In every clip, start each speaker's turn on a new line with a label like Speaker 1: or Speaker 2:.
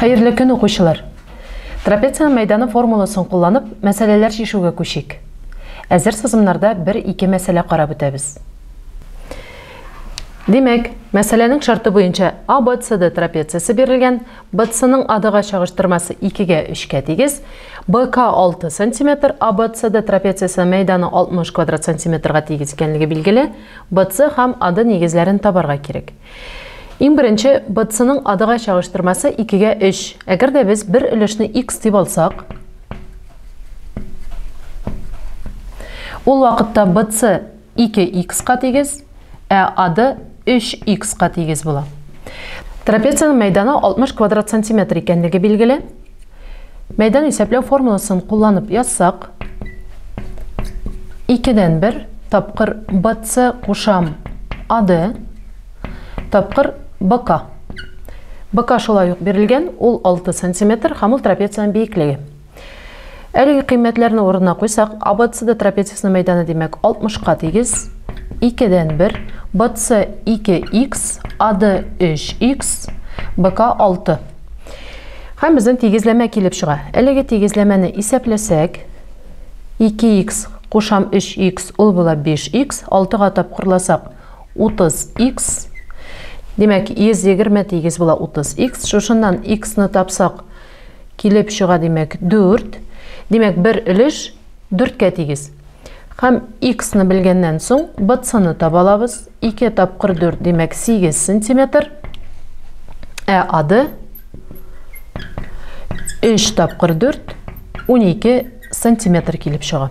Speaker 1: Хәерле көн, укучылар! Трапециянең мәйданы формуласын кулланып, мәсьәләләр чишүгә күчик. Әзер сызымнарда бер-ике мәсьәлә карап үтәбез. Димәк, мәсьәләнең шарты буенча ABCD трапециясе бирелгән, BC-ның AD-га чагыштырмасы 2-гә 3-кә тигез, BK 6 см, ABCD трапециясенең мәйданы 60 квадрат сантиметрга тигез икәнлеге билгеле, BC һәм AD нигезләрен табарга кирәк. Иң беренче BC-ның AD-га чагыштырмасы 2-гә 3. Әгәр дә без бер өлешне x дип алсак, ул вакытта BC 2x-ка тигез, ә AD 3x-ка тигез була. Трапециянең мәйданы 60 квадрат сантиметр икәнлеге билгеле. Мәйдан исәпләү формуласын кулланып язсак, 2-дән 1 тапкыр BC кушам AD тапкыр BK. BK шулай ук бирелгән, ул 6 сантиметр һәм ул трапециянең биеклеге. Әлеге кыйммәтләрне урынына куйсак, ABCD трапециясенең мәйданы димәк 60-ка тигез, 2-дән 1, BC 2x, AD 3x, BK 6. Һәм безнең тигезләмә килеп чыга. Әлеге тигезләмәне исәпләсәк, 2x кушам 3x, ул була 5x, 6-га тапкырласак 30x. Димәк, 120 тигез була 30x. Шушыннан x-ны тапсак, килеп чыга, димәк, 4. Димәк, бер өлеш 4-кә тигез. Һәм x-ны белгәннән соң BC-ны таба алабыз. 2 тапкыр 4, димәк, 8 сантиметр. Ә AD 3 тапкыр 4, 12 сантиметр килеп чыга.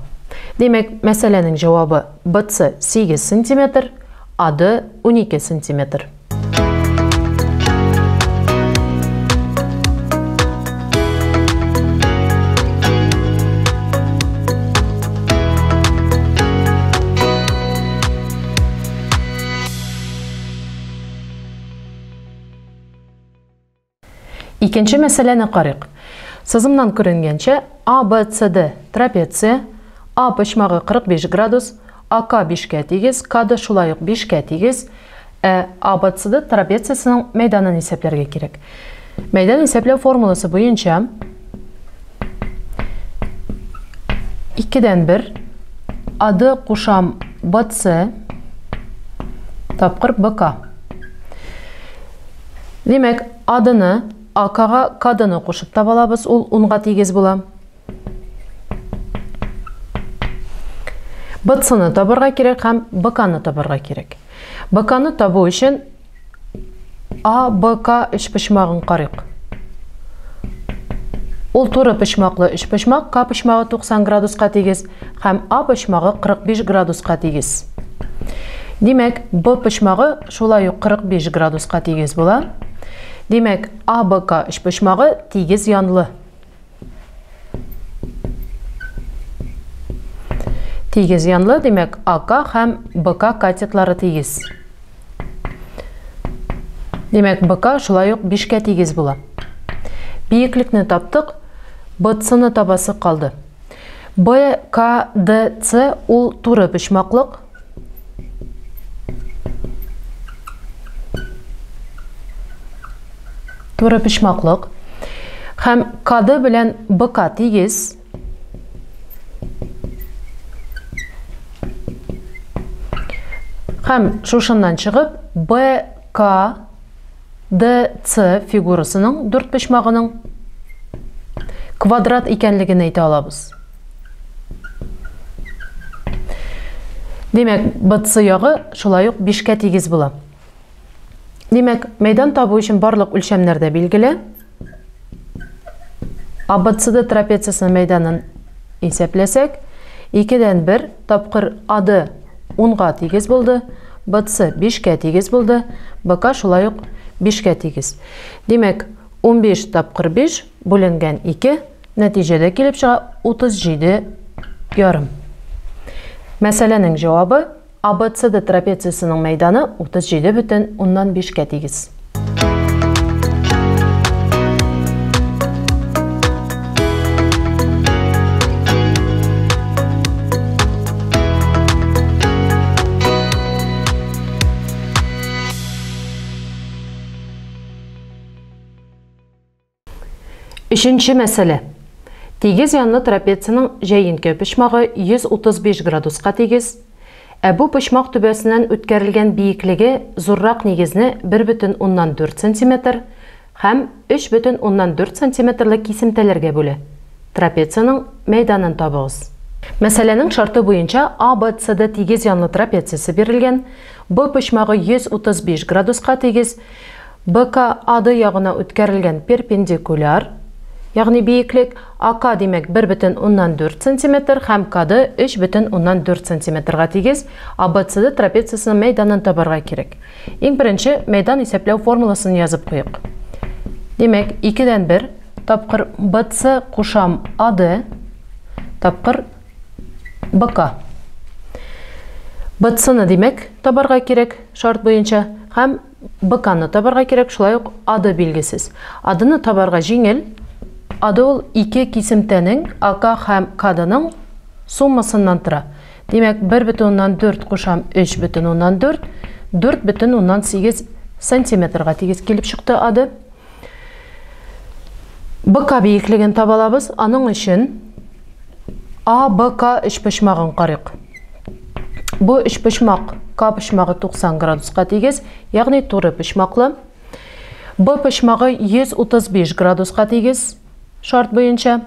Speaker 1: Димәк, мәсьәләнең җавабы BC 8 сантиметр, AD 12 сантиметр. Икенче мәсьәләне карыйк. Сызымнан күренгәнчә, ABCD трапеция, А почмагы 45 градус, АК 5-кә тигез, КД шулай ук 5-кә тигез, ә ABCD трапециясенең мәйданын исәпләргә кирәк. Мәйдан исәпләү формуласы буенча 2-дән 1 AD кушам BC тапкыр BK. Димәк, AD-ны АК-га КД-ны кушып таба алабыз, ул 10-га тигез була. BC-ны табарга кирәк һәм BK-ны табарга кирәк. BK-ны табу өчен АБК өчпочмагын карыйк. Ул туры почмаклы өчпочмак, К почмагы 90 градуска тигез һәм А почмагы 45 градуска тигез. Димәк, Б почмагы шулай ук 45 градуска тигез була. Димәк, АБК өчпочмагы тигез янлы. Тигез янлы, димәк, АК һәм БК катетлары тигез. Димәк, БК шулай ук 5-кә тигез була. Биеклекне таптык, БЦ-ны табасы калды. БКДЦ ул туры почмаклык. Туры почмаклык. Һәм КД белән БК тигез. Һәм шушыннан чыгып БКДЦ фигурасының дүрт почмагының квадрат икәнлеген әйтә алабыз. Димәк, БЦ ягы шулай ук 5-кә тигез була. Димәк, мәйдан табу өчен барлык үлчәмнәр дә билгеле. ABCD трапециясенең мәйданын исәпләсәк, 2-дән 1 тапкыр AD 10-га тигез булды, BC 5-кә тигез булды, BK шулай ук 5-кә тигез. Димәк, 15 тапкыр 5 бүленгән 2, нәтиҗәдә килеп чыга 37,5. Мәсьәләнең җавабы ABCD трапециясенең мәйданы 37,5-кә тигез. Өченче мәсьәлә. Тигез янлы трапециянең җәенке почмагы 135 градуска тигез, ә бу почмак түбәсеннән үткәрелгән биеклеге зуррак нигезне 1,4 сантиметр һәм 3,4 сантиметрлы кисемтәләргә бүлә. Трапециянең мәйданын табыгыз. Мәсьәләнең шарты буенча ABCD тигез янлы трапециясе бирелгән, Б почмагы 135 градуска тигез, БК АД ягына үткәрелгән перпендикуляр, ягъни биеклек, АК димәк 1,4 сантиметр һәм КД 3,4 сантиметрга тигез, ABCD трапециясенең мәйданын табарга кирәк. Иң беренче мәйдан исәпләү формуласын язып куйык. Димәк, 2-дән 1 тапкыр BC кушам AD тапкыр БК. БЦ-ны димәк табарга кирәк шарт буенча һәм БК-ны табарга кирәк, шулай ук АД билгесез. АД-ны табарга җиңел. АД ул ике кисемтәнең АК һәм КД-ның суммасыннан тора. Димәк, 1,4 кушам 3,4, 4,8 сантиметрга тигез килеп чыкты АД. БК биеклеген таба алабыз. Аның өчен АБК өчпочмагын карыйк. Бу өчпочмак К почмагы 90 градуска тигез, ягъни туры почмаклы. Б почмагы 135 градуска тигез шарт буенча.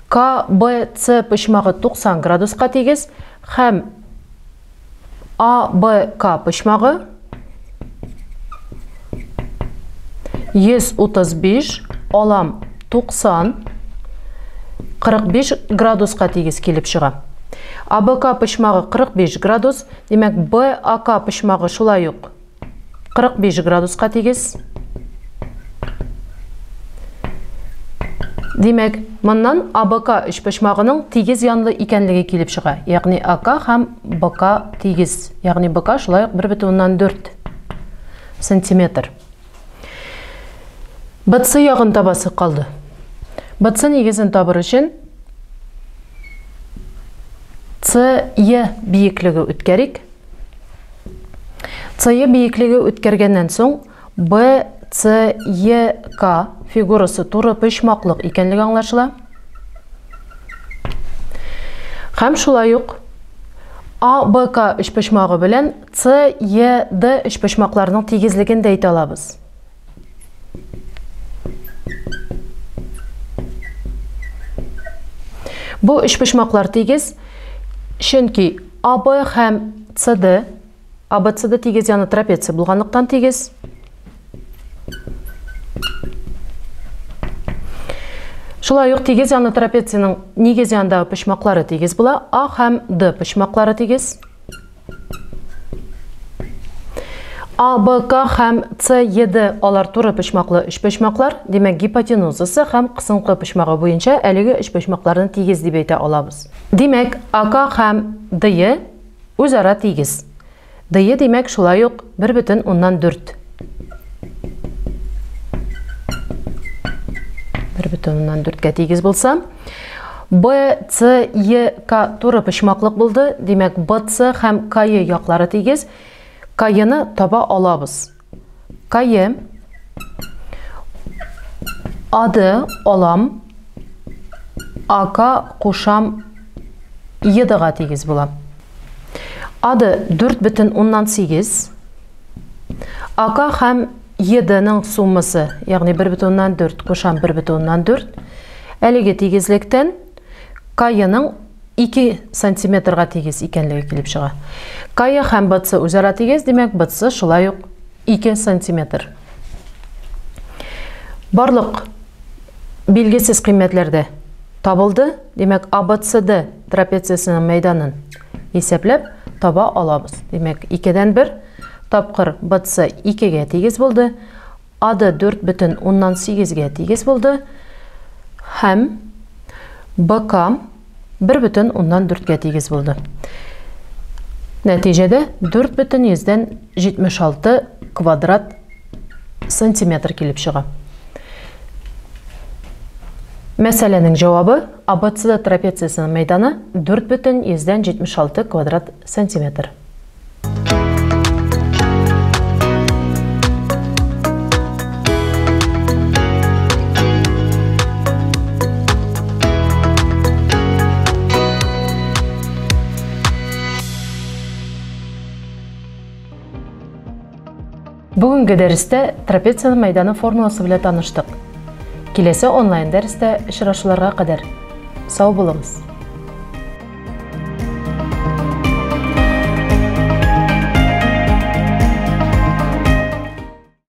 Speaker 1: К, Б, С почмагы 90 градуска тигез һәм А, Б, К почмагы 135 алам 90 45 градуска тигез килеп чыга. АБК почмагы 45 градус, димәк БАК почмагы шулай ук 45 градуска тигез. Димәк, моннан АБК өчпочмагының тигез янлы икәнлеге килеп чыга. Ягъни АК һәм БК тигез. Ягъни БК шулай ук 1,4 сантиметр. БЦ ягын табасы калды. БЦ нигезен табыр өчен СЕ биеклеге үткәрик. СЕ биеклеге үткәргәннән соң Б, С, Е, К фигурасы туры почмаклык икәнлеге аңлашыла. Һәм шулай ук А, Б, К өчпочмагы белән С, Е, Д өчпочмакларының тигезлеген дә әйтә алабыз. Бу өчпочмаклар тигез, чөнки АБ һәм СД, АБЦД тигез яны трапеция булганлыктан тигез. Шулай ук тигез янлы трапециянең нигез янындагы почмаклары тигез була. А һәм Д почмаклары тигез. А, Б, К һәм С, Е, Д алар туры почмаклы өчпочмаклар. Димәк, гипотенузасы һәм кысынкы почмагы буенча әлеге өчпочмакларны тигез дип әйтә алабыз. Димәк, АК һәм ДЕ үзара тигез. ДЕ, димәк, шулай ук 1,4. 1,4-кә тигез булса, Б, С, Е, К туры почмаклык булды. Димәк, Б, С һәм К, Е яклары тигез. К, Е-ны таба алабыз. К, Е АД алам, АК кушам ЕД-га тигез була. АД 4,8, АК һәм ЕД-ның суммасы, ягъни 1,4 кушам 1,4, әлеге тигезлектән КЕ-ның 2 сантиметрга тигез икәнлеге килеп чыга. КЕ һәм БЦ үзара тигез, димәк, БЦ шулай ук 2 сантиметр. Барлык билгесез кыйммәтләр дә табылды. Димәк, АБЦД трапециясенең мәйданын исәпләп таба алабыз. Димәк, 2-дән 1 тапкыр БЦ 2-гә тигез булды. АД 4,8-гә тигез булды. Һәм БК 1,4-гә тигез булды. Нәтиҗәдә 4,76 квадрат сантиметр килеп чыга. Мәсьәләнең җавабы АБЦД трапециясенең мәйданы 4,76 квадрат сантиметр. Бүгенге дәрестә трапециянең мәйданы формуласы белән таныштык. Киләсе онлайн дәрестә очрашуларга кадәр. Сау булыгыз!